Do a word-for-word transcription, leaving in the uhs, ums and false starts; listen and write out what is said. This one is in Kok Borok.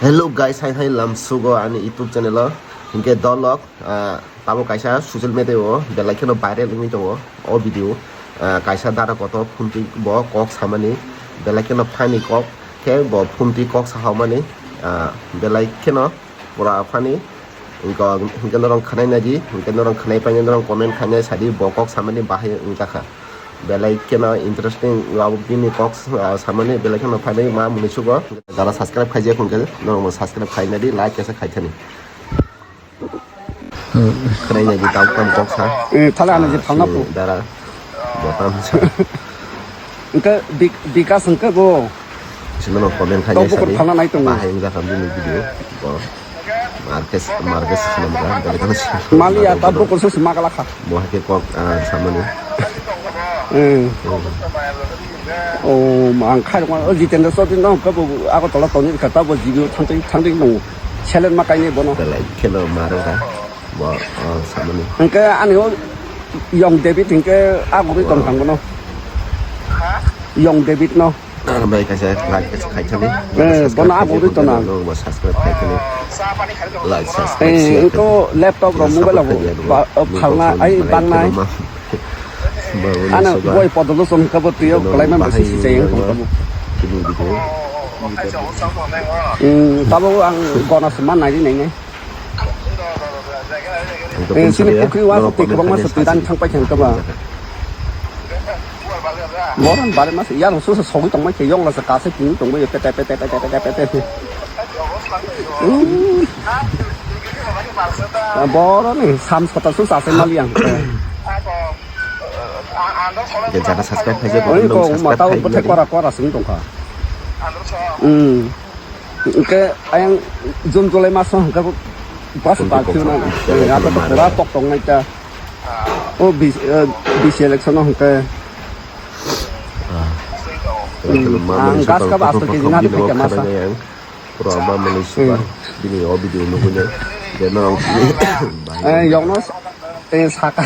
Hello guys, hai hai lamsugo ani YouTube channel o. Hinkhe dolok, ah, tabo kaisa social media o belai kheno viral wngwi tongo o video. Ah, kaisa dara kotor phunti bo kok samani, belai kheno funny kok khe bo phunti kok sahaumani, ah, belai kheno pura funny. Hinkhe norok khwnai naidi, hinkhe norok khwnai painai norok comment khainai sadi bo kok samani bahai wngjakha. Belai kheno interesting, abo bini kok, ah, samani belai kheno phainai ma mwnwi sugo. Jara subscribe khaijak hwnkhe norokbo subscribe khainai di, like kaisa khaithani. Khwnaina di tam tam kok sa. Eh, thala ano je Ah, thangna sini po. Dara. Botam sa. Engke Bik-, Bikas engke bo. Sini no comment khainai sadi. Tau bukur thangna nai tongo. Bahai wngjakha bini video. Bo. Marques, Marques sini mura, dari kana sini. Malia ta bukur so sima kala kha. Bo hake kok, ah, samani. Eh. Hmm. Oh, ang khai rokma, o Jitendra Chaudhary no kabo Agartala tongni kha, tabo jigio thangtwi, thangtwi nung. Seleng ma kainwi bono. Belai kheno ma rwkha. Bo, oh, samani. Hwnkhe ani o Young David hwnkhe agurwi tong thang bono. Young David no. Ang bai kaisa like kaisa khaithani. Eh, bono agurwi tong nang. Bo subscribe khaithani. Like, subscribe, eh, share to khaithani. Laptop rok, mobile rok, phalna, ai, bangnai. Ano boi podolo som kabo twiyo kalaima masi si chayang tong kabo. Hmm, tabo ang gona sima nai nai nai. Eh, sini pukri wa twi kwbangma se twi dan thang pai khen kaba. Boron bare mas ya no so so sogwi tong mai khe yong la se ka se twi tong mai pete pete pete pete pete. Hmm. Boroni sam sota su sa se mali ang. Jara subscribe khaijak, oi ko mata bwthai kora kora sing tongkha. Hmm. Hwnkhe ayang June July maso hwnkhe bus park khwna, eh, abo to pura pok tongnai ta. O bis-, eh, B C election o hwnkhe. Hmm. Ang gas ka bus to kejima de phai kha masa. Pura ma mwnwi suka. Hmm. Bini o video nugwi de no. Eh, yokno, eh, saka.